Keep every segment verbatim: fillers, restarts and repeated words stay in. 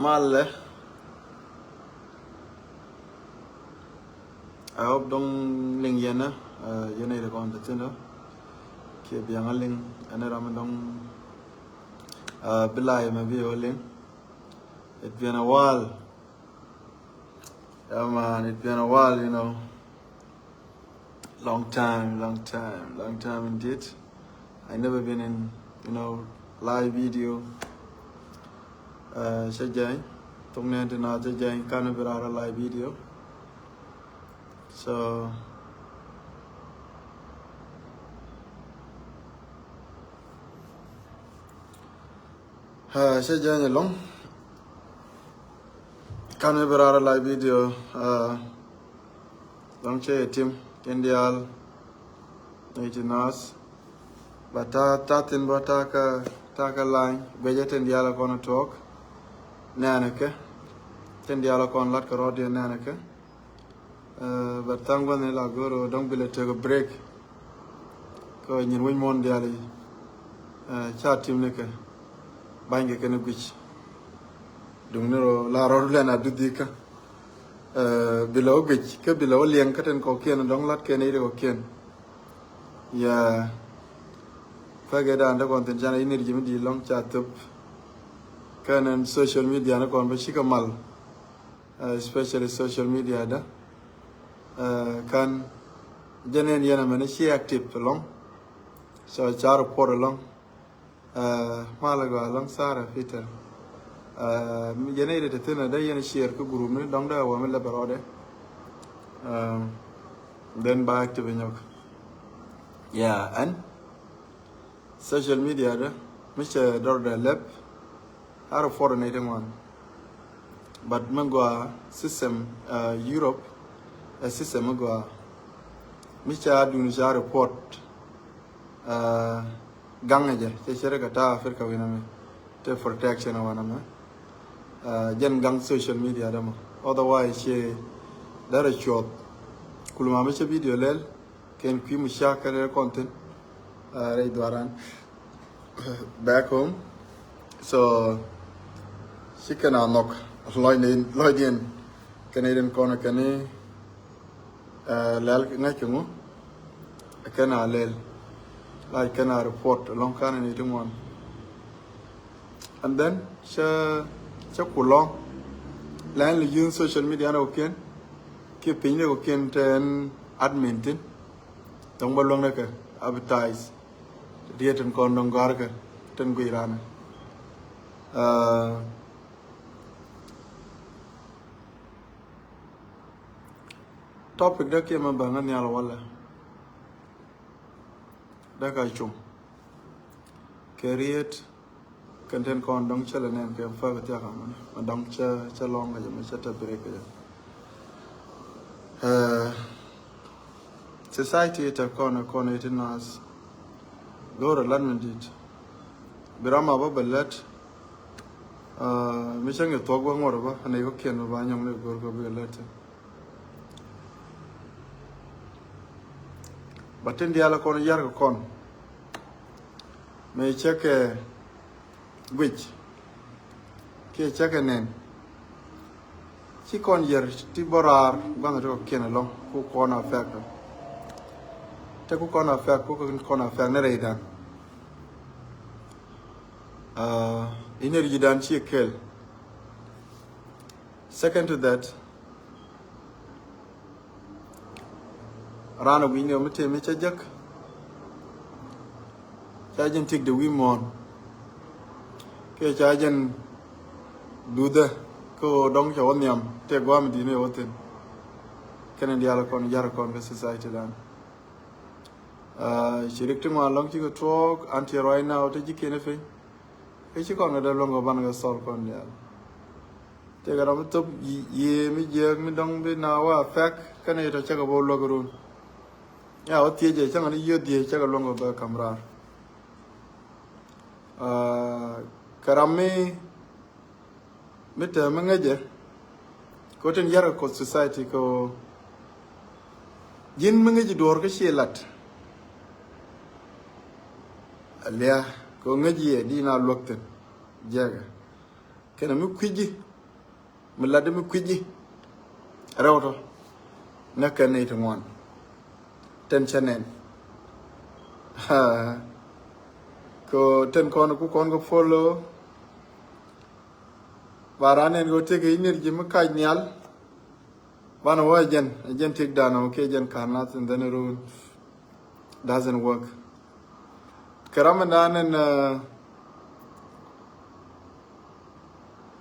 Malɛ. I hope dɔŋ liŋ yɛn ɛ, yɛn ɛ kɔn te thin ɛ. Kiɛ biaŋ a liŋ ɛn ɛ ram dɔŋ, bi la yɛ mɛ bi ɛ liŋ. It been a while. Yeah, man, it been a while, you know. Long time, long time, long time indeed. I never been in, you know, live video. Uh, cɛ jɛny, thok nɛn ti na cɛ jɛny, kan bi rara live video. So, uh, cɛ jɛny along. Kan mi bi rara live video, uh, lɔŋ cɛ yɛ tim tin diaal ni ti nath. Ba ta, ta thin bä ta kä, ta kä lany guecä tin diaal kɔn tuɔk. Nɛnɛ kɛ tin diaal kɔn lat kɛ rɔɔdiɛn nɛnɛ kɛ. Uh, but thank God ni la goro dɔŋ bi lɛ tek a break. Kɛ nyin wec muɔn diaal i̱, uh, ca tim ni kɛ bany kɛ kɛn guic. Duŋ ni rɔ la rɔ lɛn a duthi kä. Uh, bi lɛ wä guic kä bi lɛ wä liɛŋ kä tin kɔkiɛn dɔŋ lat kɛn i̱ kɔkiɛn. Yeah. Kä kɛ dan dee kɔn thin can i̱ nir ji̱ mi di lɔŋ ca thop. Kä nɛn social media ni kɔn bä cikɛ mal. Uh, especially social media da. Uh, kan jɛn ɛn yɛn amɛn ci active along. So ca report along. Uh, malɛ gɔaa along Sarah Peter. Uh, yɛn ɛ ri te thin a da yɛn share kä group ni dɔŋ da wä mi lɛ bɛ rɔɔdɛ. Um, then ba active nyɔk. Yeah, and social media dä mi cɛ dɔr dɛ lɛp. A report ni ti ŋuan. But mi gɔaa system, uh, Europe, a system mi gɔaa. Mi cɛ a duni cɛ a report, uh, gaŋ jɛ cɛ cɛ ri kɛ ta Africa win a mi te protection a wan a mi. Uh, jɛn gaŋ social media dä mɔ. Otherwise cɛ dara cuɔth. Kuluma mi cɛ video lɛl. Kɛn kui̱ mucakɛl rɛy kɔn thin, uh, rɛy dhuaran back home. So ci kɛn a nhɔk lɔcdiɛn, lɔcdiɛn kɛn i̱ den kɔn kɛn i̱, uh, lɛl ŋäc kɛ ŋu kɛn a lɛl lac kɛn a report alɔŋ kan ni ti ŋuan. And then cä, cä kulɔ lɛn li yin social media ni kɔkiɛn kiɛ piny ni kɔkiɛn tɛn admin thin. Dɔŋ bä luäŋ ni kɛ advertise riet tin kɔn dɔŋ gɔ̱a̱r kɛ tin guic ran. Uh, topic dä kiɛ mɛ bäŋä nhial walɛ dä ka cum kɛ riet. Kɛn tin kɔn dɔŋ cä lɛ nɛn kɛ fäk thiak amɛn mɛ dɔŋ cä, cä lɔŋ kɛ jɛ mɛ cä tɛ break kɛ jɛ. Eh, society tɛ kɔn kɔn iti nas go̱o̱r lat mi dit. Bi ram a bä bɛ lɛt. Eh, mi cäŋ yɛ thuɔk bä ŋuɔr bä anɛ kɔ kiɛn bä ba nyɔŋ ni go̱o̱r kɔ bi lɛt. Ba tin diaal kɔn yar kɛ kɔn mɛ cɛ kɛ guic kiɛ cɛ kɛ nɛn. Ci kɔn yɛr ti bä raar gua̱nh ti kɔ kiɛn ɛlɔŋ ku kɔn a fɛk tɔ. Te ku kɔn a fɛk ku kɔn a fɛk ni rɛy dan. Ah, inɛ ri ji̱ dan ci kɛl. Second to that, raan a wi̱i̱ ni ɔ mi tëë mi cä jek. Ca jɛn tik de wi̱i̱ muɔ̱ɔ̱n kiɛ ca jɛn duthä kä ɣöö dɔ̱ŋ cɛ wä nhiam tëë gua̱a̱m di̱t ni ɣöö thi̱n. Kɛn in diaal kɔn jar kɔn kä society dan. Ah, ci rik ti ŋuan lɔ̱ŋ cikɛ tuɔɔk an ti ruac na ɣöö te ji̱ kiɛn i̱ piny. Kä ci kɔn kɛ dee luäŋ kɛ ban kɛ thɔl kɔn diaal. Tëëkɛ ram mi thop yiëë mi jiääk mi dɔ̱ŋ bi na wa fɛk kɛnɛ itɔ cäkɛ bä luäk run. Ya wä thiec jɛ cäŋɛ ni yiöth dhiec cäkɛ luäŋ kɛ bä kam raar. Ah, kɛ ram mi mi täämɛ ŋäcɛ kɛ ɣöö tin yarkɛ Kuoth society kɛ ɣöö ji̱n mi ŋäci duɔ̱ɔ̱r kä ciɛ lat. Alia kɛ ɣöö ŋäci yɛ di na luäk thi̱n jiɛkɛ kɛnɛ mi kui̱ci Mi latdä mi kui̱ci rɛw tɔ. Näk kɛn nɛy ti ŋuan. Ten channel. Kɛ ten kɔn ku kɔn kɛ follow. Ba ran nɛn kɛ wä tekɛ energy mi kac nhial. Banɛ wä jɛn, jɛn tik dan ɔ kiɛ jɛn kan nath and then run. Doesn't work. Kɛ ram mi dan nɛn, uh,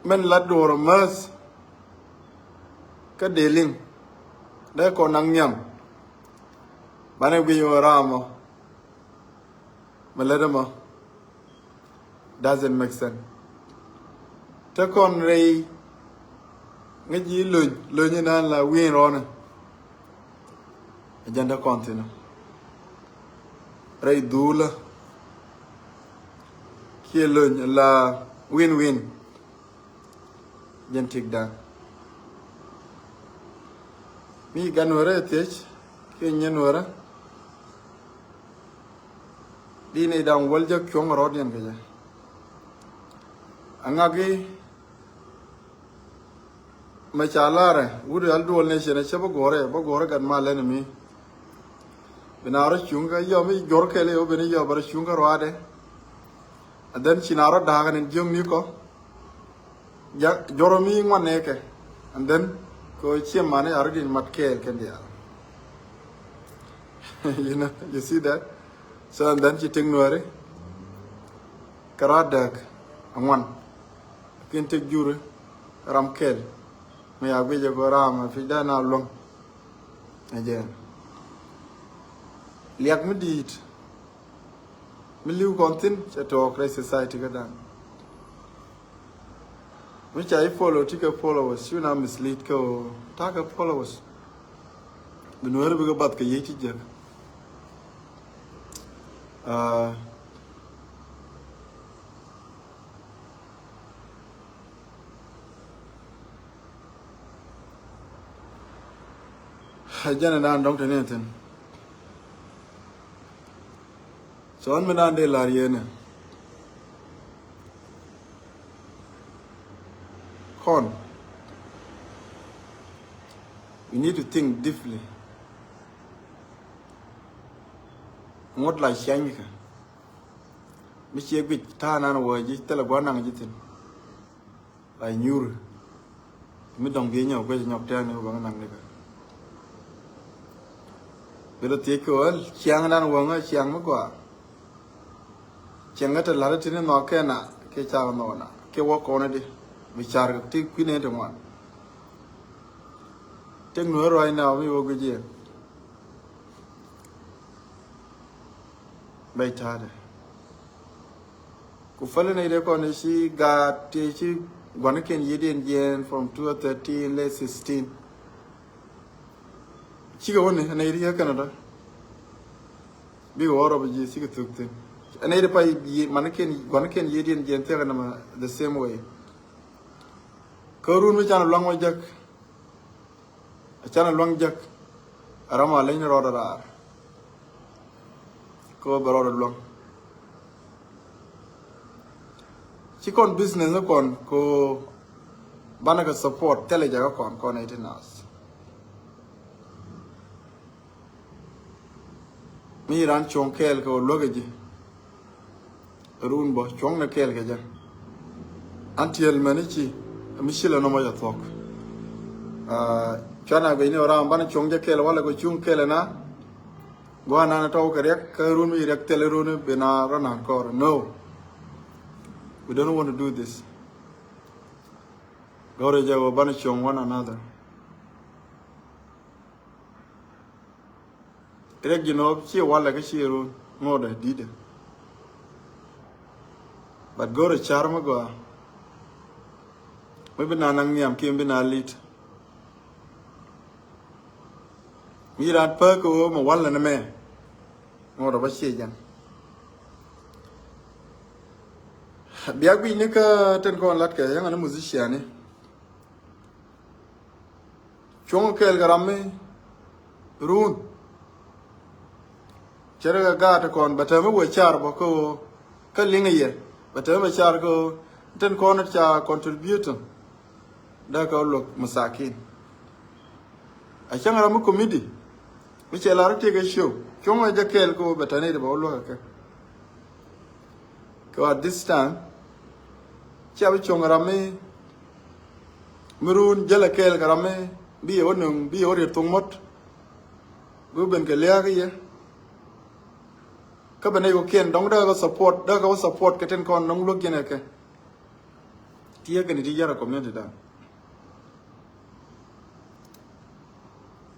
min la duɔr mäth. Kä dee liŋ dee kɔn naŋ nhiam. Banɛ guic ɣöö ram ɔ mi lät ɛmɔ. Doesn't make sense. Te kɔn rɛy ŋäc ji̱ löny, löny inan la wi̱i̱n rɔɔnɛ. Ɛ jɛn te kɔn thi̱n rɛy dhuulä kiɛ löny la win win. Jɛn tik dan mi gan wärä ɛ thiec kiɛ nyɛn wärä. Di ni daŋ wäl jɛ cuɔ̱ŋ rɔɔdiɛn kɛ jɛ. Aŋaki mɛ ca larɛ wut al duɔl ni cɛn cɛ bä guɔrɛ bä guɔrɛ gat ma lɛn mi. Bi na rɔ cuŋ kä yɔ mi jɔr kɛl yɔ bi ni yɔ bä rɔ cuŋ kä ruadɛ. And then ci na rɔ da̱a̱k ni jiöŋ ni kɔ. Ja jɔr mi ŋuan nɛ kɛ. And then kɔ ciɛ mani a rɔ di mat kɛɛl kɛn diaal. You know, you see that? So and then ci tik nuɛri. Kɛ ruadɛ aŋuan. Kin tik juri ram kɛl. Mi a guic ɛ kɔ ram a pi̱c dan a luäŋ. Ɛ jɛn liak mi di̱i̱t. Mi li̱w kɔn thi̱n cɛ tuɔɔk rɛy society kä dan. Mi ca i̱ follow ti kɛ followers cu na mislead kɛ ɣöö ta̱a̱ kɛ followers. Bi nueeri bikɛ bath kɛ yiec ti jiäk. Ah, jɛn ɛ dan dɔ̱ŋ te ni thi̱n. So ɣän mi dan dee la̱r yɛn ɛ kɔn, we need to think deeply. Ŋuɔ̱t la ciany kɛ mi ciɛ guic ta̱a̱ nan wä ji̱ thilɛ gua̱n naŋ ji̱ thi̱n. La nyuur mi dɔ̱ŋ gi̱i̱ nyɔk guic nyɔk tɛɛn ni wä bä naŋ ni kɛ. Bi rɔ thiec kɛ wä ciaŋ dan wä ŋä ciaŋ mi gɔaa. Ciaŋ kä te la̱t ti ni nhɔk kɛ na kɛ ca nhɔk na kɛ wä kɔn di bi car kɛ ti kui̱n ni ti ŋuan. Tëk nuɔ̱ɔ̱r ruac na mi wä guic yɛ. Bɛc ta̱a̱dɛ. Ku fäli nɛy dee kɔn ci gaat ti ci gua̱nikiɛn yiëëdiɛn jiɛɛn from two thirteen lɛ sixteen. Cikɛ wäni nɛy ti yɛ kɛn dɔ. Bikɛ wä rɔp ji̱ cikɛ thuk thi̱n. Nɛy ti pa yi manikiɛn gua̱nikiɛn yiëëdiɛn jiɛɛn thia̱k nɛmɛ the same way. Kä run mi can luaŋ wä jäk. A can luaŋ jäk. A ram a leny ni rɔɔdɛ raar. Kä bɛ rɔɔdɛ luaŋ. Ci kɔn business ni kɔn ko banɛ kɛ support thilɛ jɛ kä kɔn kɔn iti nas. Mi ran cuɔ̱ŋ kɛɛl kɛ wä luäk ji̱. Run bä cuɔ̱ŋ ni kɛɛl kɛ jɛ. An tiɛl mɛn i̱ ci mi cilɛ nɔmɔ jɛ thuɔ̱k. Cuan a guic ni ram banɛ cuɔ̱ŋ jɛ kɛɛl walɛ kɛ cuŋ kɛɛl na. Gua̱a̱n nan tɔw kɛ riɛk kä run mi riɛk thil run bi na rɔ nan kɔr. No. We don't want to do this. Gɔrɛ jɛ wä banɛ cuɔ̱ŋ one another. Riɛk ji̱ nɔɔp ciɛ walɛ kä ciɛ run ŋotdɛ di̱tdɛ. But go̱rɛ car mi gɔaa. Mi bi na naŋ nhiam kiɛ mi bi na lit. Mi ran päk kɛ ɣöö mi walɛ ni mɛ. Ŋotdɛ bä ciɛ jɛn. Bia guic ni kä ten kɔn lat kɛ yäŋä ni musician ni. Cuɔ̱ŋ kɛɛl kɛ ram mi run. Cɛ rɛ kɛ gaat kɔn bɛ tɛm mi wee car bɔ kä ɣöö kä liŋ yɛ bɛ tɛm mi car kä ɣöö ten kɔn ca contributing. Dee kɛ wä luäk masakin. A cäŋ ram mi committee mi cɛ lar tëëkɛ show cuɔ̱ŋ ɛ jɛ kɛɛl kɛ wä bɛ tani di bɛ wä luäk ɛ kɛ. Kɛ wä this time cia bi cuɔ̱ŋ ram mi mi run jälɛ kɛɛl kɛ ram mi bi yɛ wä nöŋ bi yɛ wä riet thuŋ mɔt. Bi ben kɛ lia̱a̱k i̱ yɛ kä bɛ nɛy kɔ̱kiɛn dɔ̱ŋ dee kɛ support dee kɛ wä support kɛ tin kɔn dɔ̱ŋ luäk jiɛn ɛ kɛ. Ti yɛ kɛn ti yɛrɛ community dan.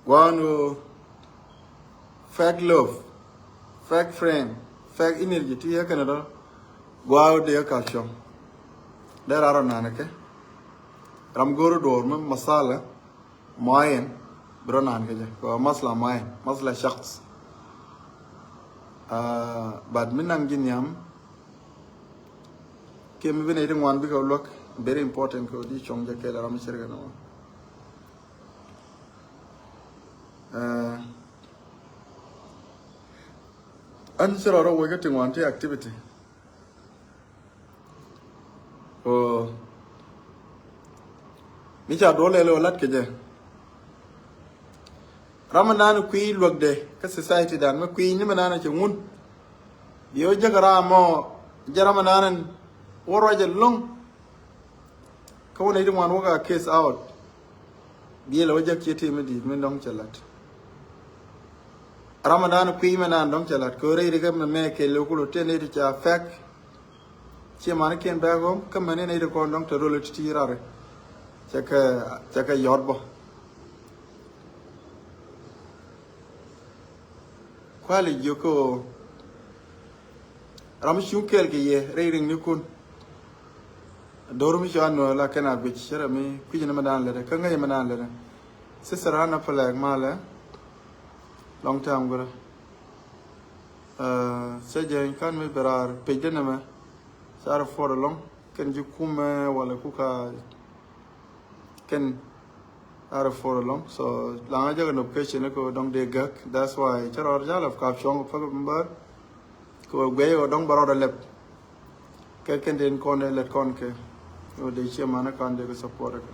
Gua̱a̱n ɣöö fake love, fake friend, fake energy ti yɛ kɛn dɔ. Gua̱a̱n ɣöö dee ka cuɔ̱ŋ dee rar ɔ na̱a̱n kɛ ram go̱o̱r duɔ̱ɔ̱r mi masala muayen bi rɔ na̱a̱n kɛ jɛ kɛ masla muayen masla shaks. But mi naŋ ji̱ nhiam kiɛ mi bi nɛy ti ŋuan bikɛ luäk very important kɛ di cuɔ̱ŋ jɛ kɛɛl ram mi cir kɛ nɔ. Ɛn ci rɔ rɔ wec kä ti ŋuan ti activity. Ɔ mi ca duɔl lɛl ɔ lat kɛ jɛ. Ram mi naan kui̱ luäkdɛ kä society dan mi kui̱ ni mi naan cɛ ŋun. Bi ɔ jäk ram mɔ jɛ ram mi naan wä ruac ɛlɔ̱ŋ. Kä wä nɛy ti ŋuan wä ka case out. Biɛl wä jäk ciɛ ti mi di̱i̱t mi dɔ̱ŋ cɛ lat. Ram mi naan kui̱ mi naan dɔ̱ŋ cɛ lat kɛ rɛy ri kä mi mɛ kɛ lɛ kul tëë nɛy ti ca fɛk. Ciɛ manikiɛn back home kä mɛni nɛy ti kɔn dɔ̱ŋ te rol ti ti rari. Cɛ kɛ cɛ kɛ yɔt bä. Kuali jiök kä ɣöö ram mi cuŋ kɛɛl kɛ yɛ rɛy riŋnikun. Do̱r mi cɔal Nuäär la kɛn a guic cɛ rɛ mi kui̱c ni mi daan lɛtɛ kä ŋäc mi daan lɛtɛ. Sister Anna Pɛlɛk malɛ. Long time gurɛ. Cä jɛ kan mi bɛ raar pec dɛ nɛmɛ. Ca rɛ puɔt ɛlɔ̱ŋ kɛn ji̱ kumɛ walɛ kuka kɛn a rɛ puɔt ɛlɔ̱ŋ. So laŋä jɛ kɛ notification kɛ dɔ̱ŋ dee gäk. That's why cä rɔɔd ca lɛp kap cuɔ̱ŋ kɛ päk bär. Kɛ wä guɛy wä dɔ̱ŋ bä rɔɔd ɛ lɛp. Kɛ kɛn den kɔn dee lɛt kɔn kɛ wä dee ciɛ manä kan dee kɛ support kɛ.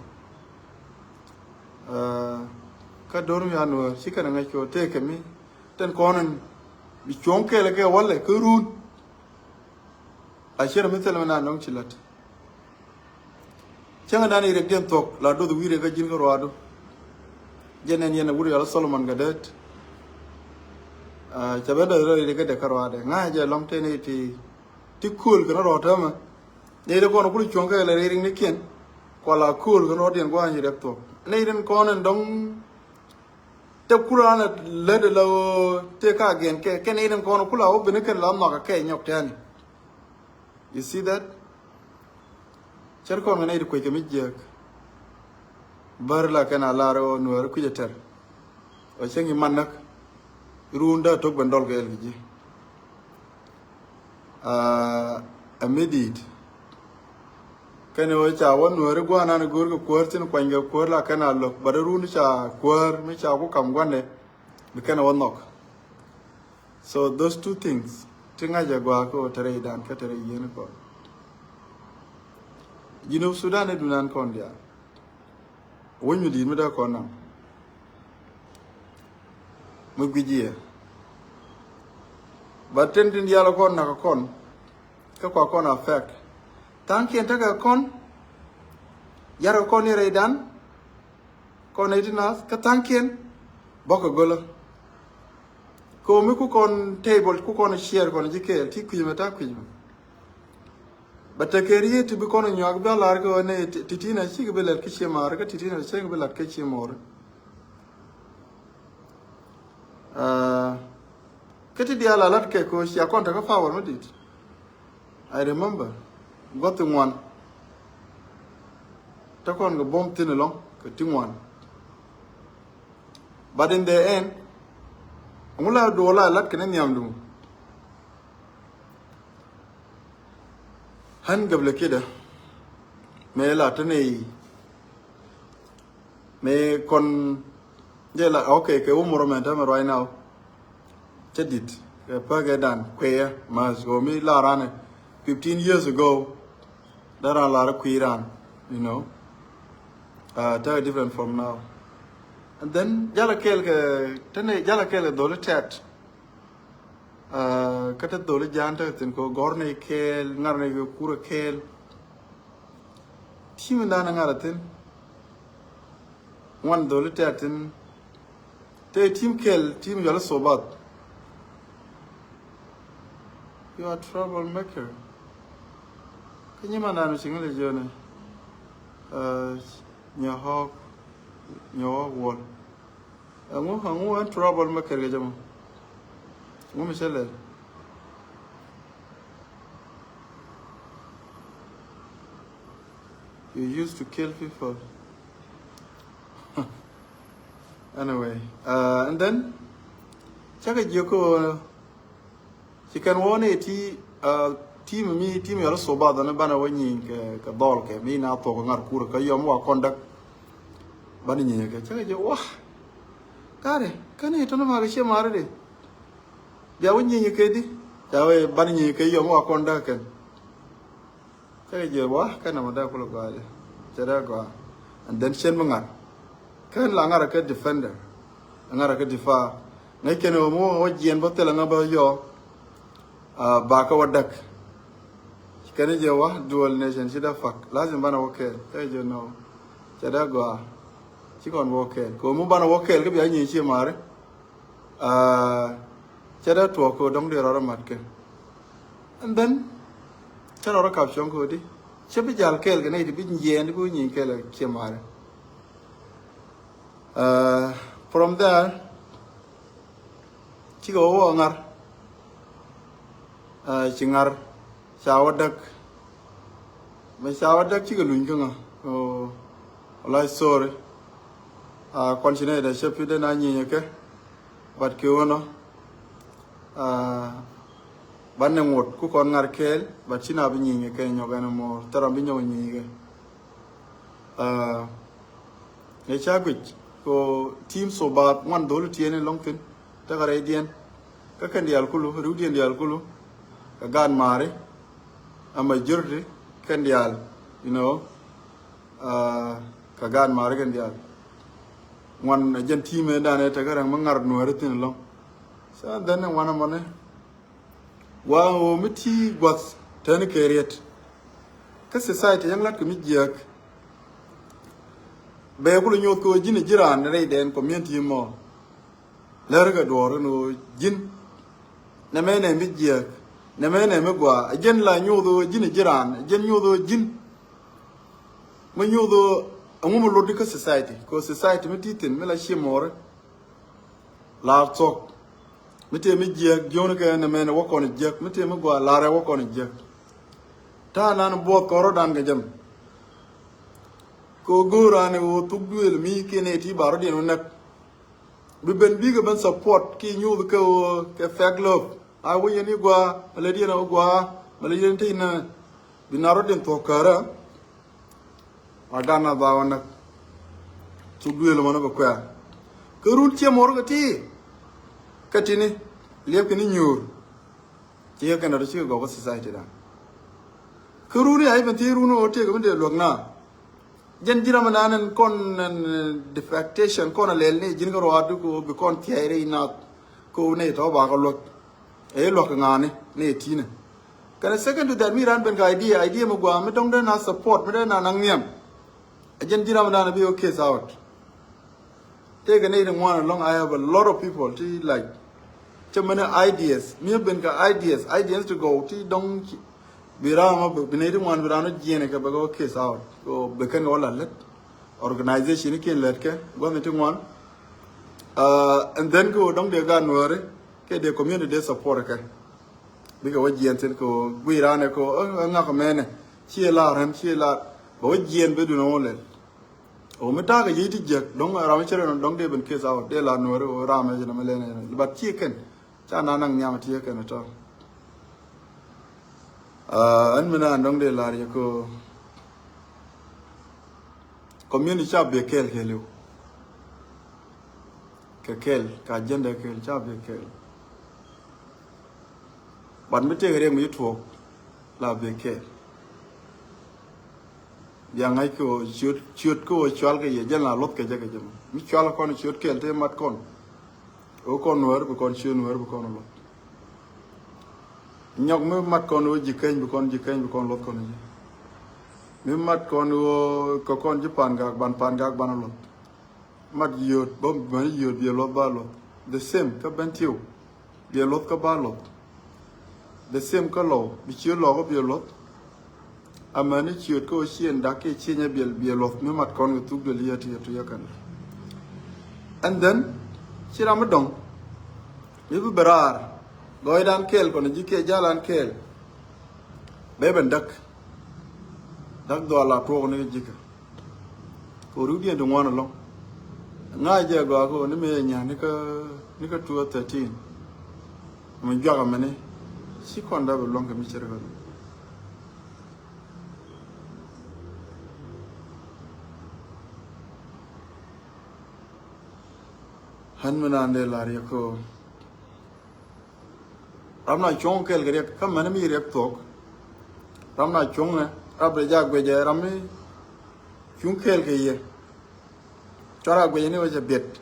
Kä do̱r mi an wä ci kɛn ŋäc kɛ wä tëëkɛ mi tɛn kɔn in bi cuɔ̱ŋ kɛɛl kɛ walɛ kä run. A cier mi thil mi na nɔŋ ci lät. Cäŋ dan irek diɛn thuɔ̱k la doth wi̱i̱ rek kä ji̱n kä ruaadu. Jɛn ɛn yɛn a wut yɔl Solomon Gadet. Ca ben dɔth rɛl irek kä dek kä ruaadɛ ŋa̱c jɛ lɔŋ tëë ni ti ti kööl kɛn rɔɔt täämɛ. Nɛy ti kɔn kul cuɔ̱ŋ kɛ lɛ rɛy riŋnikiɛn. Kua la kööl kɛn rɔɔdiɛn gua̱a̱ny ci rɛk thuɔ̱k nɛy tin kɔn ɛn dɔ̱ŋ. Te kul an lät la ɣöö te ka gɛn kɛ kɛn irin kɔn kul a wä bini kɛn la nhɔk kɛ nyɔk tɛni. You see that? Cär kɔn kɛ nɛy ti kuec kɛ mi jiääk. Bär la kɛn a lar ɣöö Nuäär kui̱c a tɛr. Ɔ cäŋ i̱ man näk run dee tok ben dɔl kɛ ɛl kɛ ji̱. Ɛ mi di̱i̱t. Kɛn ɣöö ca wä Nuääri gua̱a̱r nan go̱o̱r kɛ kuäär thi̱n kuany kɛ kuäär la kɛn a lo̱k bä rɛ run ca kuäär mi ca ku kam gua̱ndɛ. Bi kɛn a wä nhɔk. So those two things ti ŋa̱c ɛ gua̱a̱k kä ɣöö te rɛy dan kä te rɛy yieen kɔn. Jinub Sudan i̱ dunan kɔn diaal. Wec mi di̱i̱t mi dee kɔn naŋ mi guic yɛ. But tin tin diaal kɔn nak kɔn kä kua kɔn affect. Tha̱a̱ŋkiɛn tekɛ kɔn. Yarkɛ kɔn ni rɛydan. Kɔn nɛy ti naath kä tha̱a̱ŋkiɛn bɔkɛ gölä. Komi ku kɔn table ku kɔn share kɔn ji̱ kɛɛl ti kui̱c mɛ ta̱a̱ kui̱c mɛ. Bɛ tekɛ riet ti bi kɔn nyuak bi a lar kɛ ɣöö nɛ ti̱ti̱n a cikɛ bi lɛt kä ciɛ maari kä ti̱ti̱n a cikɛ bi lat kä ciɛ mɔɔri. Kä ti diaal a lat kɛ kɛ ɣöö cia kɔn tekä power mi di̱i̱t. I remember guɔth ti ŋuan. Te kɔn kɛ bom thi̱n ɛlɔ̱ŋ kɛ ti ŋuan. But in the end, ŋu la duɔl la lat kɛn nhiamdu. Hän gäblɛ kidä mëë la te nɛy mëë kɔn jɛ la okay kɛ wä mor mɛn tämɛ right now. Cä di̱t kɛ päkɛ dan kuëë mas ɣöö mi la ranɛ fifteen years ago. Dee ran lar kui̱ ran, you know. Uh, totally different from now. And then jala kɛɛl kɛ, tɛnɛ jala kɛɛl kɛ dholi tɛt. Uh, kä te dholi jan te thin ko gɔr ni kɛɛl, ŋar ni kɛ kurɛ kɛɛl. Team in dan ŋar thin. Ŋuan dholi tɛt thin. Te team kɛɛl, team yɔl sobat. You are troublemaker. Kä nyimandan mi ciŋ li joni. Uh, nyɛ hɔk, nyɛ hɔk wol. Ɛŋu, ɛŋu ɛn troublemaker kɛ jɛ mɔ? Ɛŋu mi cɛ lɛl? You used to kill people. Anyway, uh, and then cakɛ jiɛ ko ci kɛn wä ni ti, uh, team mi, team yɔl sobat ni banɛ wä nyiŋ kɛ, kɛ dhɔl kɛ mi na thok ŋar kur kɛ yɔm wa kɔndak. Banɛ nyiŋ kɛ cakɛ jiɛ wa kari kɛn itɔn ma kɛ cie mari di. Bia wä nyiŋ kɛ di ca wä banɛ nyiŋ kɛ yɔm wa kɔndak kɛn. Cɛ kɛ jiɛ wa kɛ nɛmɛ dee kulɛ gɔaa jɛ. Cɛ dee gɔaa. And then cien mi ŋar. Kɛn la ŋar kɛ defender. Ŋar kɛ difa. Ŋäc kɛn wä mi wä jiɛn bä thilɛ ŋä bä yɔ. Ah, ba kɛ wä däk. Kɛn jiɛ wa dual nation ci dee fak. Lazim banɛ wä kɛɛl. Cɛ kɛ jiɛ nɔ. Cɛ dee gɔaa. Ci kɔn wä kɛɛl. Kɛ wä mi banɛ wä kɛɛl kɛ bia nyiŋ cie mari. Ah, cɛ dee tuɔɔk kɛ dɔ̱ŋ dee rɔɔdɛ mat kɛ. And then cɛ rɔɔdɛ kap cuɔ̱ŋ kɛ di cɛ bi jal kɛɛl kɛ nɛy ti bi nyiɛɛn di bi nyiɛɛn kɛɛl kɛ kiɛ marɛ. Ah, from there cikɛ wä wä ŋar. Ah, ci ŋar. Ca wä däk. Mɛ ca wä däk cikɛ luny kä ŋa. Oh, wallahi sorry. Ah, kɔn ci nɛ dɛ cɛ pi dɛ na nyinyɛ kɛ. But kɛ wä nɔ. Ah, ban nɛ ŋot ku kɔn ŋar kɛɛl. But ci na bi nyinyɛ kɛ nyɔk ɛn mɔ. Thɛrɛ bi nyɔk nyinyɛ kɛ. Ah, ɛ ca guic ko team so ba ŋuan dhol tiɛni lɔŋ thin. Tekɛ rɛydiɛn kä kɛn diaal kulu, riwdiɛn diaal kulu. Kɛ gaat maari a majority kɛn diaal, you know. Ah, kɛ gaat maari kɛn diaal. Ŋuan a jɛn team ɛ danɛ tekɛ rɛŋ mi ŋar nuɛri thin lɔŋ. So then ŋuan a mɔnɛ. Wa ɣöö mi ti gua̱th tɛn kɛ riet. Kä society yaŋ lat kɛ mi jiääk. Bɛ kulɛ nyoth kɛ ɣöö ji̱n ji̱ raan rɛydɛn community mɔ. Lär kɛ duɔɔr kɛn ɣöö ji̱n. Nɛmɛ nɛ mi jiääk. Nɛmɛ nɛ mi gɔaa. A jɛn la nyoth ɣöö ji̱n ji̱ raan. A jɛn nyoth ɣöö ji̱n. Mi nyoth ɣöö ɛŋu mi lot di kä society. Kɛ ɣöö society mi ti thi̱n mi la ciɛ mɔɔri. Lar thok. Mi tëë mi jiäk jiɔni kɛ nɛ mɛn wä kɔn jiäk. Mi tëë mi gua lar ɛ wä kɔn jiäk. Ta̱a̱ nan buɔth kɔn rɔ dan kɛ jɛm. Kɛ wä go̱o̱r an wä thuk duëël mi kiɛ nɛ ti ba rɔ diɛn wä näk. Bi ben bikɛ ben support ki nyuuth kɛ wä kɛ fake love. A wä yɛn i gua mɛ lɛ diɛn a wä gua mɛ lɛ diɛn ti nɛ. Bi na rɔ diɛn thok kärä. A gan na dhawä näk. Cuk duëël mɔnɔ bɛ kuɛ̈ɛ̈. Kä run ciɛ mɔr kɛ ti. Kä tini liɛp kɛ ni nyuur. Ci kɛ kɛn rɔ ci kɛ gɔk kä society dan. Kä run ya iben ti run wä tiek mi dee luäk na. Jɛn ji̱n ram nan en kɔn en defectation kɔn a lɛl ni ji̱n kä ruaadu ko bi kɔn thiaire i nath. Ko ne tɔ ba kɛ luäk. Ɛ luäk kɛ ŋaani ni ɛ ti̱nɛ. Kɛnɛ second to that mi ran ben kɛ idea, idea mi gua mi dɔŋ den a support mi den a naŋ nhiam. A jɛn ji̱ ram dan a bi wä case out. Tëëkɛ nɛy ti ŋuan alɔŋ, I have a lot of people ti like. Cɛ mɛnɛ ideas mi ben kɛ ideas, ideas ti gɔw ti dɔŋ. Bi ram a bi nɛy ti ŋuan bi ran wä jiɛn kɛ bɛ kɛ wä case out. Ko bɛ kɛn kɛ wä la lät. Organization ni kiɛn lät kɛ gua̱n ti ŋuan. Uh, and then kɛ wä dɔŋ dee gan nuääri kɛ dee community dee support kɛ. Bikɛ wä jiɛn thin kɛ wä gui ranɛ kɛ wä ŋak mɛnɛ. Ciɛ lar ɣän ciɛ lar bɛ wä jiɛn bɛ dun wä lɛl. Wä mi ta̱a̱ kɛ ji̱ ti jiäk dɔŋ ram mi cɛ rɛ dɔŋ dee ben case out dee lar nuɔri wä ram mɛ jɛ nɛ mɛ lɛnɛ. But ciɛ kɛn ca na naŋ nhiam tiɛ kɛn tɔ. Ah, ɛn mi na dɔŋ dee lar yɛ kɛ wä community ca bɛ kɛɛl kɛɛliw. Kɛ kɛl ka agenda kɛl ca bɛ kɛl. But mi tëëk riɛk mi ci tuɔɔk la bɛ kɛl. Bia ŋa̱c kɛ ɣöö ciöt, ciöt kɛ ɣöö cual kɛ yɛ jɛn la luɔth kɛ jɛ kɛ jɛ mɔ. Mi cual kɔn ciöt kɛɛl tëë mat kɔn. Ɣöö kɔn Nuäär bi kɔn ciöt Nuäär bi kɔn luɔth. Nyɔk mi mat kɔn ɣöö ji̱ keny bi kɔn ji̱ keny bi kɔn luɔth kɔn jɛ. Mi mat kɔn ɣöö kɛ kɔn ji̱ Pangak ban Pangak ban luɔth. Mat yio̱o̱t bä män yio̱o̱t biɛ luɔth ba luɔth. The same kä Bentiu. Biɛ luɔth kä ba luɔth. The same kä Lɔw bi ciöt Lɔw kä biɛ luɔth. Amäni ciöt kä Ocean dak kiɛ Cieny ɛ biɛ, biɛ luɔth mi mat kɔn kɛ thuk duël yɛ ti yɛ tu yɛ kɛn. And then ci ram mi dɔŋ mi bi bɛ raar. Gɔɔydan kɛɛl kɔn ji̱ kiɛ jalan kɛɛl. Bɛ ben däk. Däk dhɔal a tuɔɔk ni ji̱kä. Kɛ ɣöö riwdiɛn ti ŋuan ɛlɔ̱ŋ. Ŋa̱c jɛ gɔaa kɛ ɣöö ni mëë nya̱a̱ ni kä, ni kä two thirteen. Mi juak ɛmɛni ci kɔn dap ɛlɔ̱ŋ kɛ mi cär kä. Ɣän mi naan dee la̱r yɛ kɛ ɣöö ram na cuɔ̱ŋ kɛɛl kɛ riɛk kä mɛn mi riɛk thuɔ̱k. Ram na cuɔ̱ŋ nɛ rap dee jak guecɛ ram mi cuŋ kɛɛl kɛ yɛ. Cuara guecɛ ni wecɛ biɛt.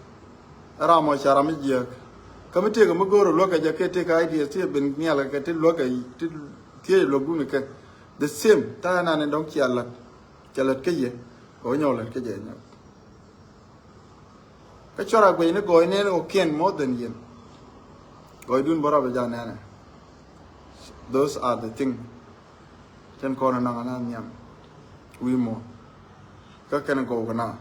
Ram ɔ ca ram mi jiääk kä mi tëëk mi go̱o̱r luäk kɛ jɛ kɛ tëëk ideas ti ben nhial kɛ ti luäk kɛ ti thiec luäk duni kɛ. The same ta̱a̱ nani dɔ̱ŋ cia la̱t. Ca la̱t kä yɛ kɛ wä nyɔk la̱t kä jɛ nyɔk. Kä cuara guecɛ ni gɔɔy nɛn kɔ kiɛn more than yɛn. Gɔɔydun bä rap dee jak nɛnɛ. Those are the thing. Cɛn kɔn naŋ na nhiam wi̱i̱ mɔ kä kɛn gɔw kɛ na.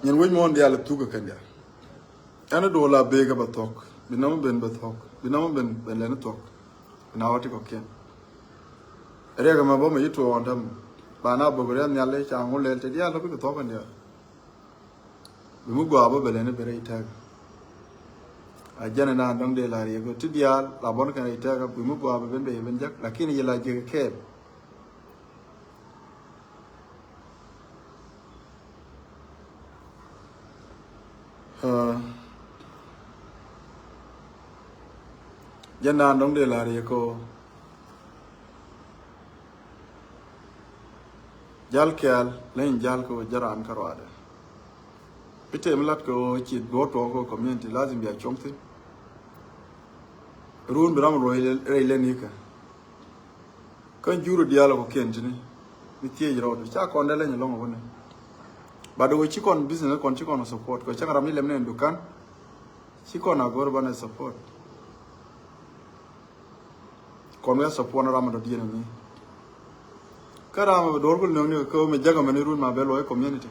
Nyin wec mɔ diaal thuk kɛ kɛn diaal. Ɛn do̱o̱ la bee kɛ bɛ thuɔ̱k bi nɔmɔ ben bɛ thuɔ̱k bi nɔmɔ ben ben lɛn thuɔ̱k. Bi na wä ti kɔ̱kiɛn. Riɛk ɛmɛ bä mɛ yi tuɔɔk ɛn täämɛ ba na bok riɛk nhial i̱ ca ŋu lɛl ti diaal lɔ bikɛ thuɔ̱k kɛn diaal. Bi mi gɔaa bä bɛ lɛni bɛ rɛy tɛk. A jɛn ɛnan dɔ̱ŋ dee la riɛk ti diaal la bɔn kɛn rɛy tɛk bi mi gɔaa bɛ ben bɛ yɛ ben jek lakin yɛ la jek kɛɛl. Jɛn ɛnan dɔ̱ŋ dee la riɛk kɛ ɣöö jal kɛɛl leny jal kɛ ɣöö jɛ raan kä ruaadɛ. Bi tëë mi lat kɛ ɣöö ci duɔ̱ɔ̱r tuɔɔk kɛ ɣöö community lazim bia cuɔ̱ŋ thi̱n. Ruun bi ram ruɔ̱c rɛy lɛn ikä. Kä jur diaal kɔ kiɛn tini mi thiec rɔɔdu ca kɔn dee leny ɛlɔ̱ŋ ɛ wä ni. But wä ci kɔn business kɔn ci kɔn support kɔ cäŋ ram ni lɛm ni ɛn dukan. Ci kɔn a go̱r banɛ support. Kɔn wee support ni ram a dɔ̱diɛn mi. Kä ram a bɛ duɔ̱ɔ̱r kul nööŋni kɛ mi jäk a mɛni run ma bɛ luɔi community.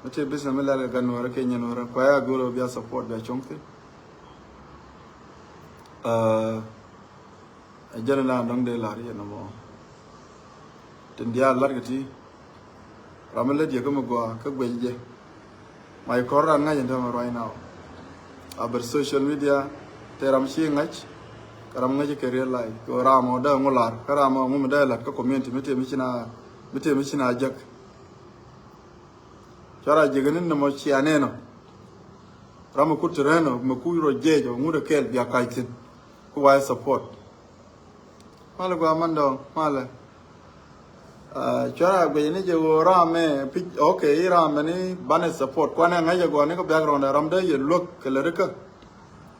Mi ti business mi lɛl kɛ gan nuɔrɛ kɛ nyɛ nuɔrɛ kuɛ a go̱r bia support bia cuɔ̱ŋ thin. Ɛ jɛn la dɔ̱ŋ dee lar yɛn mɔ. Tin diaal lar kɛ ti. Ram mi lät yɛ kä mi gɔaa kä guec jɛ. Ma yi kɔr ran ŋa̱c in tɛmɛ right now. A bɛr social media te ram ci ŋa̱c. Kä ram ŋa̱c kɛ real life kɛ ram ɔ dee ŋu lar kä ram ɔ ŋu mi dee lat kä community mi te mi cina mi te mi cina jek. Cuara jek ni nɔmɔ cia nɛnɔ. Ram mi kut ti rɛnɔ mi kut rɔ jec ɔ ŋut ɛ kɛɛl bia kac thin. Ku wa̱i̱ support. Malɛ gua mandɔ malɛ. Cuara guic ni jɛ ɣöö ramɛ pic ok i ramɛ ni banɛ support kuanɛ ŋäcɛ gua ni kä background ram dee yɛ luäk kɛ lɛ rikä.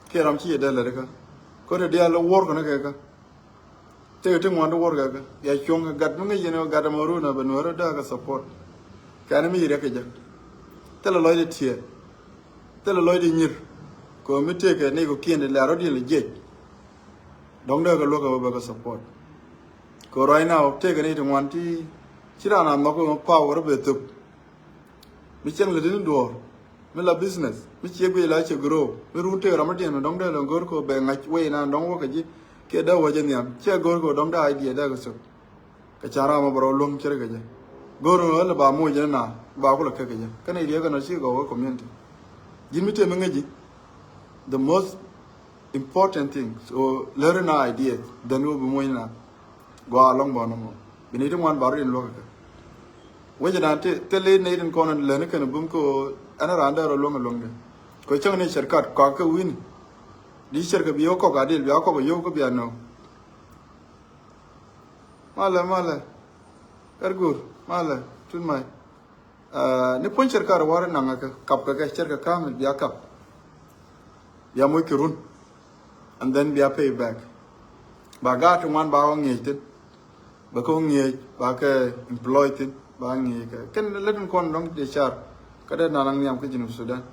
Kiɛ ram ci yɛ dee lɛ rikä. Kote diaal wor kɛ ni kɛ kä. Tëë ti ŋuan ti wor kɛ kä ya cuɔ̱ŋ kɛ gat mi ŋäc yɛn gat ɛmɔ run a bɛ nuäärä dee kɛ support. Kɛn mi yɛ riɛk kɛ jɛ. Thilɛ lɔcdɛ tiɛɛt. Thilɛ lɔcdɛ nyir. Kɛ mi tëëkɛ ni kɛ kiɛn di lɛ rɔ diɛn lɛ jiɛc. Dɔ̱ŋ dee kɛ luäk kɛ bä bɛ kɛ support. Kɛ right now tëëkɛ ni ti ŋuan ti ci raan a nhɔk kɛ power bɛ thöp. Mi cieŋ lɛ ti ni duɔ̱ɔ̱r mi la business mi cie guic la cie grow mi run tëëkɛ ram mi diɛn mi dɔ̱ŋ dee lɛ go̱r kɛ bɛ ŋa̱c wei na dɔ̱ŋ wä kɛ ji̱. Kiɛ dee wä jɛ nhiam ciɛ go̱r kɛ dɔ̱ŋ dee idea dee kɛ thöp. Kɛ ca ram mi bɛ rɔ luäŋ cär kɛ jɛ. Go̱r mi wä lɛ ba moc jɛ ni na ba kulɛ kɛ kɛ jɛ kɛn idea kɛn ɔ ci gɔw kɛ community. Ji̱n mi tëë mi ŋäc ji̱ the most important thing. So lär na idea then wä bi muɔ̱ny na gɔaa lɔŋ bɔn mɔ bi ni ti ŋuan bar in luɔk kɛ. Wecɛ dan ti thil in ni tin kɔn lär ni kɛn bum ko ɛn ran dee rɔ luɔŋ luɔŋ de. Ko cäŋ ni cerkat kɔak kɛ win di cerkɛ bi wä kɔk adil bi a kɔk yio̱w kä bi a nɔ. Malɛ, malɛ. Kar gur, malɛ, tut may. Ni puɔ̱ny cɛr kar war naŋ kɛ kap kɛ kɛ cɛr kɛ kamil bia kap. Bia moc kɛ run. And then bia pay back. Ba gaat ti ŋuan ba wä ŋiɛc thin. Ba kɛ wä ŋiɛc ba kɛ employ thin ba ŋiɛc kɛ kɛn lät in kɔn dɔŋ dee car. Kä dee na naŋ nhiam kä Junub Sudan.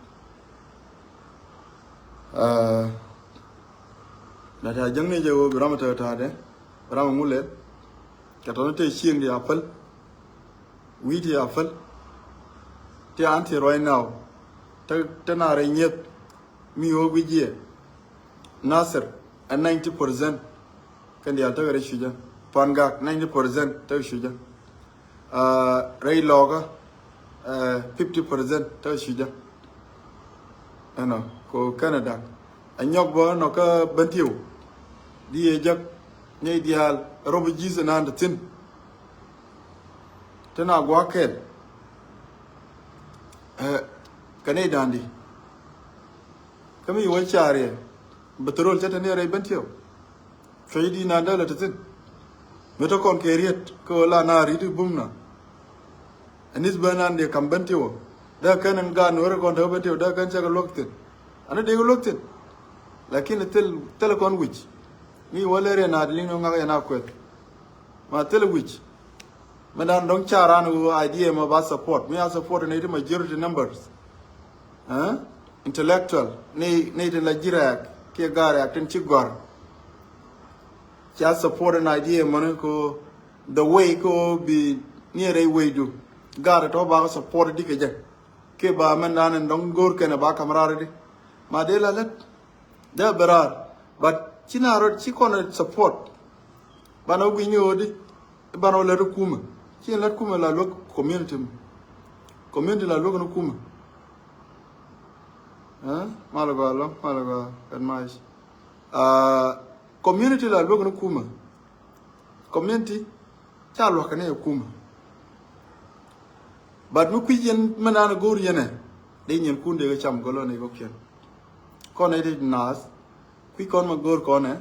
Na ta jäŋ ni jɛ wä bi ram tɛ ta dɛ. Ram ŋu lɛ. Kɛ tɔni te cieŋ di a päl. Wi̱i̱ ti a päl. Ti an ti right now. Te na rɛ nyieth. Mi wä gui jiɛ. Nasir a ninety percent. Kɛn diaal tekɛ rɛ cucä. Pangak ninety percent tekɛ cucä. Rɛy lɔkä fifty percent tekɛ cucä. Ɛnɔ ko Canada. A nyɔk bä nɔ kä Bentiu. Di yɛ jek ni diaal rɔb ji̱th nan ti thin. Ti na gua̱a̱k kɛl. Kɛ ni da̱a̱n di. Kä mi wä ca̱riɛ. Bɛ thorol cä te ni rɛy Bentiu. Cuɔ̱c di na dee lɛ te thin. Mi te kɔn kɛ riet kä wä la na ri̱t bum na. Anis bä nan dee kam Bentiu. Dee kɛn in gaat nuɔri kɔn te wä Bentiu dee kɛn cɛ kɛ luäk thin. Ani dee kɛ luäk thin. Lakin thil thil kɔn wi̱c. Mi wä lɛ riɛ na di liŋ ni ŋak yɛ na kuɛth. Ma thil wi̱c. Mi dan dɔŋ ca ran wä idea ma ba support mi a support ni ti majority numbers. Intellectual ni ni ti la jirɛk kiɛ garɛk tin ci gɔr. Ca support an idea mani ko the way ko bi ni rɛy way du. Gar tɔ ba support di kɛ jɛ. Kiɛ ba mɛn dan in dɔŋ go̱r kɛn ba kam rar di. Ma dee la lät. Dee bɛ raar. But ci na rot ci kɔn support. Ban a guic ni ɣöö di. Ban a lät kumɛ. Ci lät kumɛ la luäk community mi. Community la luäk ni kumɛ. Mal gɔaa lɔ mal gɔaa advice. Community la luäk ni kumɛ. Community ca luakä ni ɛ kumɛ. But mi kui̱c yɛn mi naan go̱o̱r yɛn ɛ dee nyin kun dee kɛ cam gɔlɔ ni kɔkiɛn. Kɔn ɛ ti naath kui̱c kɔn ma go̱o̱r kɔn ɛ.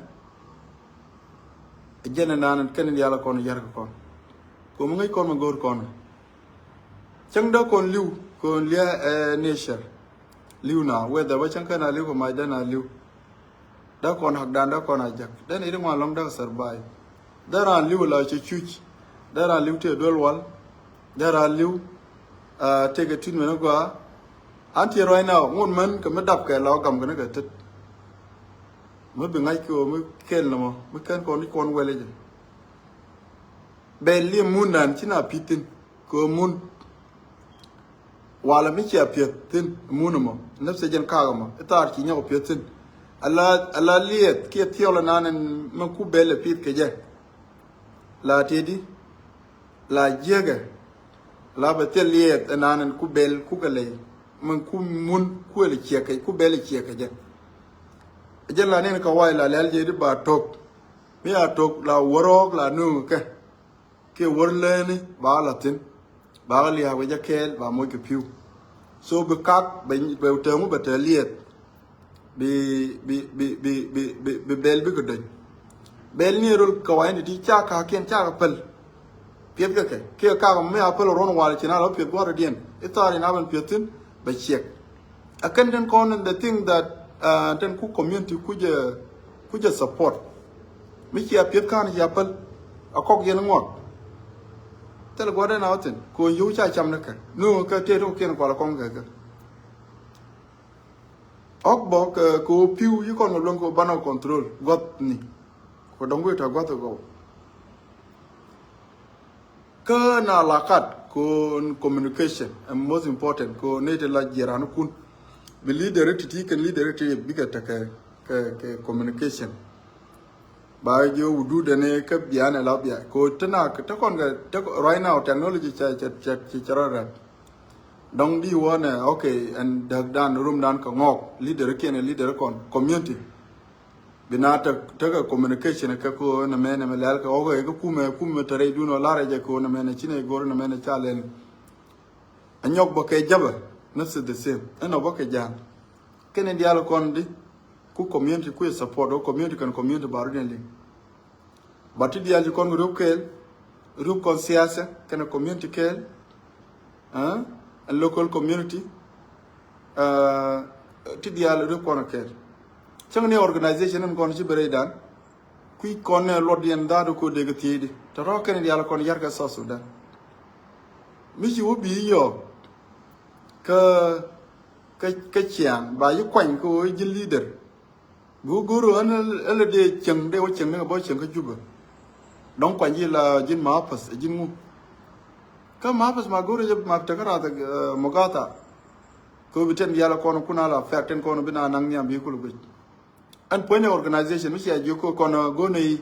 Jɛn ɛ naan kɛn diaal kɔn yar kɛ kɔn. Kɛ mi ŋäc kɔn ma go̱o̱r kɔn ɛ. Cäŋ dee kɔn li̱w kɔn liɛ ɛ nature. Li̱w na whether wä cäŋ kɛn a li̱w kɛ mac dee na li̱w. Dee kɔn hakdan dee kɔn a jak dee ni ri ŋuan lɔŋ dee kɛ survive. Dee raan li̱w la cɛ cuc. Dee raan li̱w tëë duel wal. Dee raan li̱w tëëkɛ tut mɛn gɔaa. An tiɛ ruac na ŋun män kɛ mi dap kɛ la wä gam kɛ ni kɛ tet. Mi bi ŋa̱c kɛ ɣöö mi kɛl ni mɔ mi kɛn kɔn ni kɔn wɛl i̱ jɛ. Bɛ liɛ mun dan ci na pi̱th thi̱n kɛ ɣöö mun. Walɛ mi cia piɛth thi̱n mun ɛmɔ nafsɛ jɛn kaak ɛmɔ i̱ thaar ci nyɔk piɛth thi̱n. Ala ala liɛth kiɛ thiɔl ɛnan ɛn mɛ ku bɛl ɛ pi̱th kɛ jɛ. La tëëdi la jiäkɛ la bɛ thil liɛth ɛnan ɛn ku bɛl ku kɛ lɛy mɛ ku mun ku ɛl ciɛkɛ ku bɛl ciɛkɛ jɛ. Jɛ la nin kɛ wac la lɛl jɛ di ba tok mi a tok la wärɔɔk la nööŋ kɛ. Kiɛ wär lääni ba la thi̱n ba lia̱a̱ wecä kɛɛl ba moc kɛ pi̱w. So bi kak bɛ tɛŋu bɛ tɛ liɛth. Bi bi bi bi bi bi bi bɛl bikɛ döny. Bɛl ni rol kɛ wa̱i̱ni ti ca kakiɛn ca kɛ päl. Piɛth kɛ kɛ kiɛ kak mi a päl ruɔ̱n wal ci na la piɛth gua̱r diɛn i̱ thaar in a ben piɛth thi̱n bɛ ciɛk. A kɛn tin kɔn in the thing that uh, tin ku community ku jɛ ku jɛ support. Mi cia pieth kan cia päl a kɔk yɛn ŋuak. Thil gua̱dɛ na wä thin ko yio̱w ca cam ni kɛ nu kɛ tëë tok kiɛn kual kɔŋ kɛ kɛ. Ɔk bɔ kɛ ko piu yi kɔn luäŋ ko banɔ control guath ni. Ko dɔŋ wet a guath ko. Kä na lakat ko communication and most important ko ne te la jiran kun. Bi leader ti ti kɛ leader ti bikɛ te kɛ kɛ kɛ communication. Ba jo wudu de ne kä bian la bia ko te na te kɔn kɛ te right now technology cha cha cha cha rara. Dɔŋ di wä ne okay and dak dan rum dan ka ngok leader kiɛn leader kɔn community. Bi na tek tekɛ communication kɛ ko nɛ mɛnɛ mɛ lɛl kɛ ɣɔk ɛ kɛ kumɛ kumɛ te rɛy dun ɔ lar ɛ jɛ ko nɛ mɛnɛ cinɛ go̱r nɛ mɛnɛ ca lɛl. A nyɔk bä kɛ jabɛ nɛ si the same ɛn ɔ bä kɛ jan. Kɛn in dial kɔn di ku community ku support ɔ community kɛn community baru diɛn li. But ti dial ci kɔn kɛ rop kɛɛl rup kɔn siasa kɛnɛ community kɛɛl, ɛn local community, ti diaal rup kɔn kɛɛl. Cäŋ ni organization in kɔn ci bɛ rɛydan kui̱ kɔn ni luɔtdiɛn dhaadu ko dee kɛ thiecdi tɔ̱tɔ̱ kɛn diaal kɔn yarkɛ South Sudan. Mi ci wä bi yɔɔk kä kä ciaŋ ba yi kuany kä wä ji̱n leader. Bi wä go̱o̱r wä ɛn ɛ lɛ dee cieŋ dee wä cieŋ ni kɛ bä cieŋ kä Jubɛ. Dɔ̱ŋ kuany ji̱ la ji̱n ma path ɛ ji̱n ŋu. Kä ma path ma go̱o̱r jɛ ma te kä rath ɛ mɔgatha. Kɛ wä bi tɛn diaal kɔn kun a la fɛk tɛn kɔn bi na naŋ nhiam bi kul guic. Ɛn puɔ̱nyɛ organization mi cia jiök kɛ kɔn go̱o̱r ni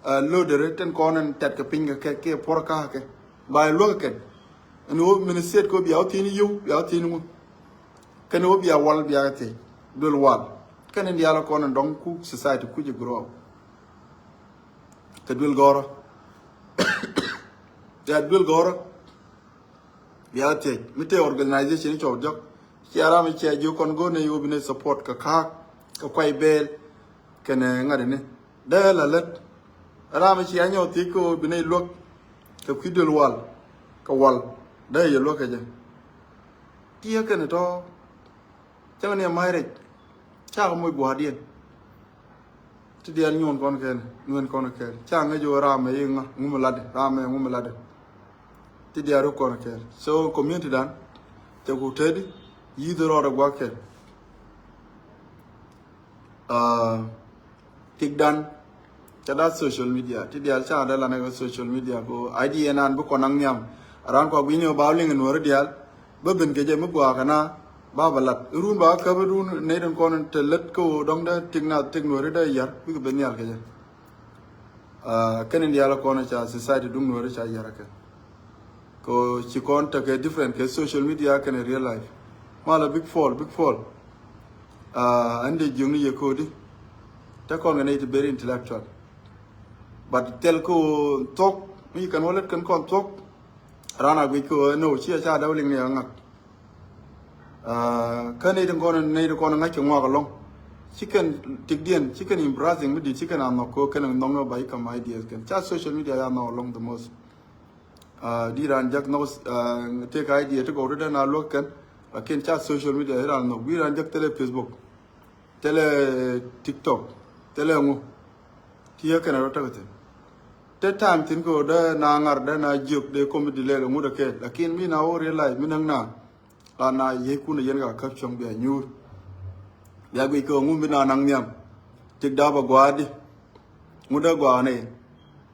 lo̱dɛri tin kɔn in tɛt kɛ piny kɛ kɛ puɔr ka̱a̱kɛ ba luäk kɛn. Ɛn ɣöö min siet kɛ bia wä thi̱n yio̱w bia wä thi̱n ŋu. Kɛn ɣöö bia wal bia kɛ thiec duel wal. Kɛn in diaal kɔn in dɔ̱ŋ ku society kuc ɛ grow up. Kɛ duel gɔ̱rä ya duel gɔ̱rä. Bia thiec mi te organization cɔw jɔk. Cia ram cia jiök kɔn go̱o̱r ni yio̱w bi ni support kɛ ka̱a̱k kɛ kuay bɛɛl. Kɛnɛ ŋa̱t ini dee la lät. Ram cia nyɔw thiec kɛ ɣöö bi ni luäk kɛ kui̱ duel wal kɛ wal dee yɛ luäk kɛ jɛ. Tiɛ kɛnɛ tɔ̱ cäŋ ni ɛ ma̱c rɛc. Cakɛ moc gua̱a̱rdiɛn. Ti diaal nyuɔn kɔn kɛn nuɛn kɔn kɛn ca ŋäc ɣöö ram mɛ i̱ ŋa ŋum latdɛ ram mɛ ŋum latdɛ. Ti diaal ruk kɔn kɛn so community dan. Cɛ ku tedi yi̱th rɔɔdɛ gua̱k kɛn. Tikdan ca dat social media ti diaal ca dat lanɛ kɛ social media ko idea nan bi kɔn naŋ nhiam. Aran kua gui̱ni ba liŋ nuɔri diaal. Bä ben kɛ jɛ mi gɔaa kɛ na ba bɛ lat run ba käp run ney den kɔn te lät kä wä dɔŋ dee tik na tik nuɔri dee yar bikɛ ben nhial kɛ jɛ. Kɛn in diaal kɔn ca society duŋ nuɔri ca yar kɛ. Ko ci kɔn tekɛ different kɛ social media kɛn real life. Mala big fall big fall. Ɛn dee jiökni yɛ kodi te kɔn kɛ ney ti very intellectual. But thil ko thuɔk mi kɛn wä lät kɛn kɔn thuɔk. Ran a guic ko no ci a ca dawliŋ ni a ŋak. Kä ney ti kɔn ney ti kɔn ŋa̱c kɛ ŋuak alɔŋ. Ci kɛn tikdiɛn ci kɛn embracing mi dit ci kɛn a nhɔk ko kɛn nhɔk ni ba i̱ kam ideas kɛn ca social media ya nhɔk alɔŋ the most. Di ran jak nhɔk tek idea ti gɔw ti den a luäk kɛn. Lakin ca social media iran nhɔk wi ran jak thilɛ Facebook, thilɛ TikTok, thilɛ ŋu. Ti yɛ kɛn a rɔ tek thin. Te time thin ko de na ŋar de na jiök de comedy lɛl ŋu de kɛl lakin mi na wä real life mi näŋ na. La na yey kun a yɛn ka käp cuɔ̱ŋ bia nyuur. Bia guic kɛ ŋu mi na naŋ nhiam. Tik da ba gua̱a̱di. Ŋu dee gua̱a̱ nɛ yɛn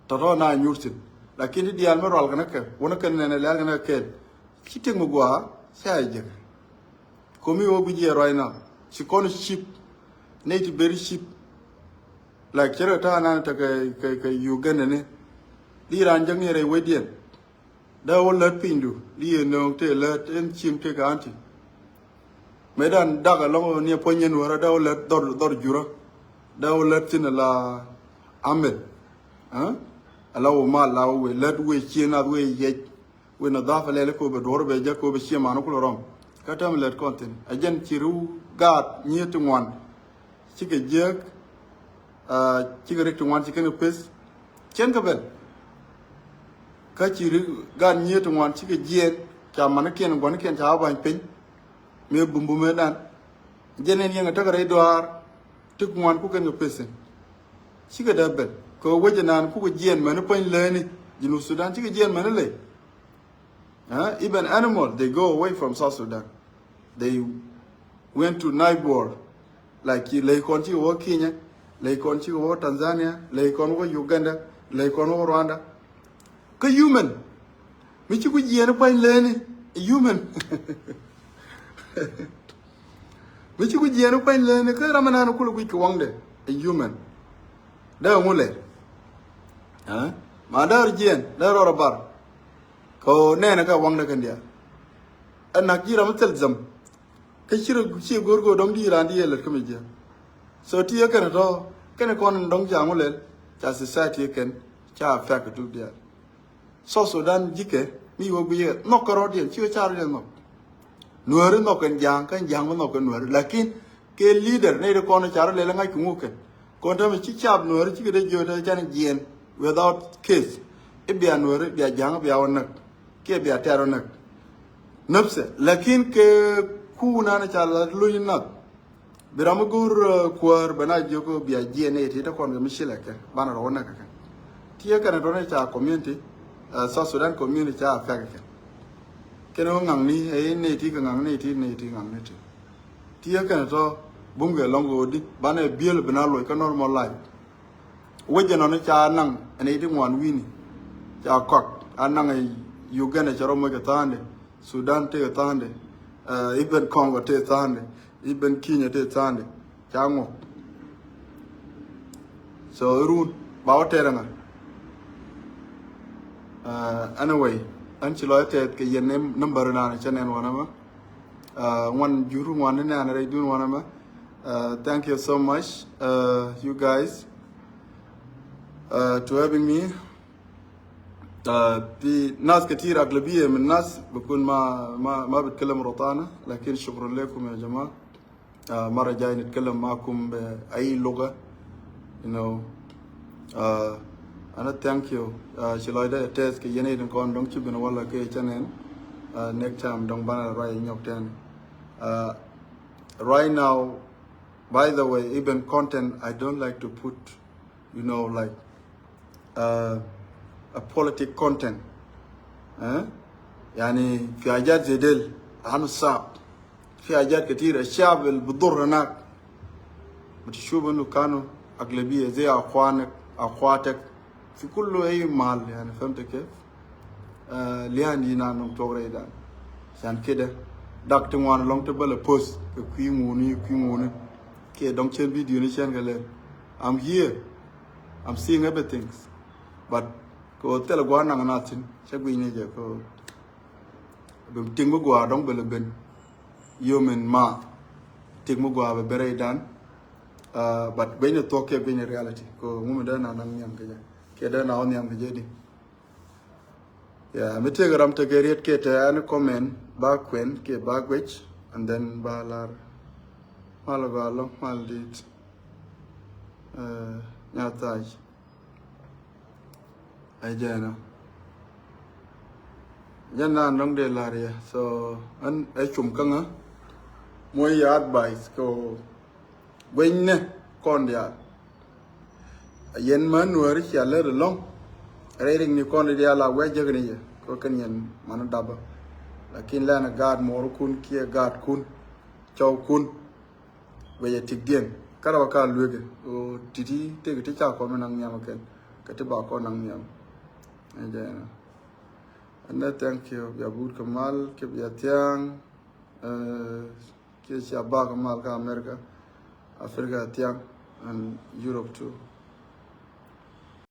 tɔ̱tɔ̱ na nyuur thi̱n. Lakin ti diaal mi rual kɛn kɛ wun kɛn nɛn lɛl kɛn kɛ kɛl. Ci tik mi gua̱a̱ ca yɛ jek. Komi wä guic yɛ ruac na ci kɔn cip. Nɛy ti beri cip. Like cɛ rɛ ta̱a̱ nan tekɛ kɛ Uganda ni. Di raan jäk ni rɛy wecdiɛn. Dee wä lät pinydu di yɛ nööŋ tëë lät in cim tëë kɛ anti. Mëë dan dak alɔŋ ni puɔ̱ny yɛn wärä dee wä lät dhɔr dhɔr jurä. Dee wä lät thin ala amɛl. Ala wä mal la wä wëë lät wëë cien nath wëë yɛc. Wëë na dhaf alɛl ko bɛ duɔr bɛ jɛ ko bɛ cie man kulɛ rɔm. Kä tɛm lät kɔn thin a jɛn ci riw gaat nyiet ti ŋuan. Cikɛ jiäk. Cikɛ rik ti ŋuan ci kɛn kɛ peth. Cien kɛ ben. Kä ci rik gan nyiet ti ŋuan cikɛ jiɛɛn ca manikiɛn guanikiɛn ca wä ba̱ny piny. Mëë bumbumɛ nan jɛn ɛn yɛn kɛ tekɛ rɛy duaar. Ti ŋuan ku kɛn kɛ peth thin. Cikɛ dee ben kɛ wecɛ nan kukɛ jiɛɛn mɛni puɔ̱ny lääni. Jinub Sudan cikɛ jiɛɛn mɛni ley. Even animal they go away from South Sudan. They went to neighbor. Like ley kɔn cikɛ wä Kenya, ley kɔn cikɛ wä Tanzania, ley kɔn wä Uganda, ley kɔn wä Rwanda. Kä human mi ci ku jiɛɛn puɔ̱ny lääni human. Mi ci ku jiɛɛn puɔ̱ny lääni kä ram ɛnan kulɛ guic kɛ waŋdɛ. Human. Dee ŋu lɛ. Ma dee rɔ jiɛɛn dee rɔ rɔ bar. Kɛ ɣöö nɛɛnɛ kɛ waŋdɛ kɛn diaal. Ɛ nak ji̱ ram mi thil dhäm. Kä ci rɔ ci go̱o̱r go̱o̱r dɔ̱ŋ di raan di yɛ lät kä mi jiäk. So ti yɛ kɛn tɔ̱ kɛn kɔn in dɔ̱ŋ ca ŋu lɛl ca society yɛ kɛn ca affect tuk diaal. South Sudan ji̱kɛ mi wä guiyɛ nhɔk kɛ rɔ̱diɛn ci wä ca rɔ̱diɛn nhɔk. Nuääri nhɔk kɛn ja̱a̱ŋ kɛn ja̱a̱ŋ mi nhɔk kɛn nuääri lakin kɛ leader nɛy ti kɔn ca rɔ lɛl ŋa̱c kɛ ŋuk kɛn. Kɔn täämɛ ci cap nuääri cikɛ dee jiök tɛ can jiɛɛn without case. I̱ bia Nuäri, bia Ja̱a̱ŋ, bia wä näk. Kiɛ bia tɛ̈r wä näk. Nafsɛ. Lakin kɛ kuunan ca la luny nath. Bi ram mi go̱o̱r, eh, kuäär bɛ na jiök bia jiɛn nɛy ti te kɔn kɛ mi ci lɛ kɛ. Banɛ rɔ wä näk kɛ kɛ. Tiee kɛn tɔ̱ ni ca community, eh, South Sudan community ca affect kɛ. Kɛn wä ŋa̱ŋni, eh, nɛy ti kɛ ŋa̱ŋ nɛy ti, nɛy ti ŋa̱ŋ nɛy ti. Tiee kɛn tɔ̱ bum kɛ lɔŋ kɛ wä di. Banɛ biël bi na loc kä normal life. Wec ɛnɔni ca naŋ ɛn iti ŋuan wi̱ni. Ca kɔk a naŋ ɛ Uganda cɛ rɔ moc kɛ tha̱a̱ndɛ. Sudan tëë tha̱a̱ndɛ. Eh, even Congo tëë tha̱a̱ndɛ. Even Kenya tëë tha̱a̱ndɛ. Ca ŋuɔk. So irun ba wä tɛɛr ɛŋa. Eh, anyway, ɛn ci lɔ ɛ tɛɛth kɛ yɛn nɛm- number naan cɛ nɛn wanɛ mɛ. Uh, ŋuan jur ŋuan ni nɛn rɛy dun wanɛ mɛ. Uh, thank you so much, uh, you guys, uh, to having me. Uh, في ناس كتير أغلبية من الناس بكون ما ما ما بتكلم روتانا، لكن شكرا لكم يا جماعة. Uh, مرة جاي نتكلم معكم بأي لغة. You know, uh, أنا thank you. Uh, ci lɔcdä tɛth kɛ yɛn i̱ kɔn dɔ̱ŋ ci bin wala kɛ channel. Uh, next time dɔ̱ŋ banɛ ruac nyɔk tɛn. Uh, right now, by the way, even content, I don't like to put, you know, like, uh, a politic content. Eh? يعني في حاجات زي ديل عنه صعب. في حاجات كتير الشعب اللي بضر هناك. بتشوف إنه كانوا أغلبية زي أخوانك، أخواتك، في كل أي محل، يعني، فهمت كيف؟ آه، lia̱a̱n di naan nɔŋ tuɔk rɛydan. عشان كده dak ti ŋuan lɔŋ ti bä lɛ post kɛ kui̱ ŋuni, kui̱ ŋuni. Kiɛ dɔŋ cien video ni cien kɛ lɛ. I'm here. I'm seeing everything. But kɛ wä thilɛ gua̱a̱r naŋ na thi̱n cä gui̱ny ni jɛ kɛ wä. Bi tik mi gua̱a̱r dɔ̱ŋ bɛ lɛ ben. Yom in ma tik mi gua̱a̱r bɛ ben rɛydan. Uh, but gui̱ny ni thuɔ̱k kiɛ gui̱ny ni reality kɛ wä ŋu mi dee na naŋ nhiam kɛ jɛ kiɛ dee na wä nhiam kɛ jɛ di. Yeah, mi tëëk ram tekɛ riet kiɛ te any comment ba kuɛn kiɛ ba guec, and then ba lar. Mal gɔaa lɔ mal dit. Eh, nya thac. Ai jɛn ɔ. Jɛn naan dɔ̱ŋ dee lar yɛ. So ɛn ɛ cum käŋä. Muɔ̱c yɛ advice kɛ guenynɛ kɔn diaal. A yɛn män Nuääri cia lät ɛlɔ̱ŋ. Rɛy rik ni kɔn diaal a wee jäk ni yɛ kɛ kɛn yɛn man dapä. Lakin lɛn a gaat muɔɔrkun kiɛ gaatkun cɔwkun. Wee yɛ tikdiɛn kärɛ wä ka luekɛ ɣöö ti̱ti̱ tëk ti ca kɔn mi naŋ nhiam kɛn kɛ ti ba kɔn naŋ nhiam. Ɛ jɛn ɔ. Ɛn ɛ thank you bia but kɛ mal kɛ bia thia̱a̱ŋ. Eh, kiɛ cia bak mal kä America, Africa thiaŋ, and Europe too.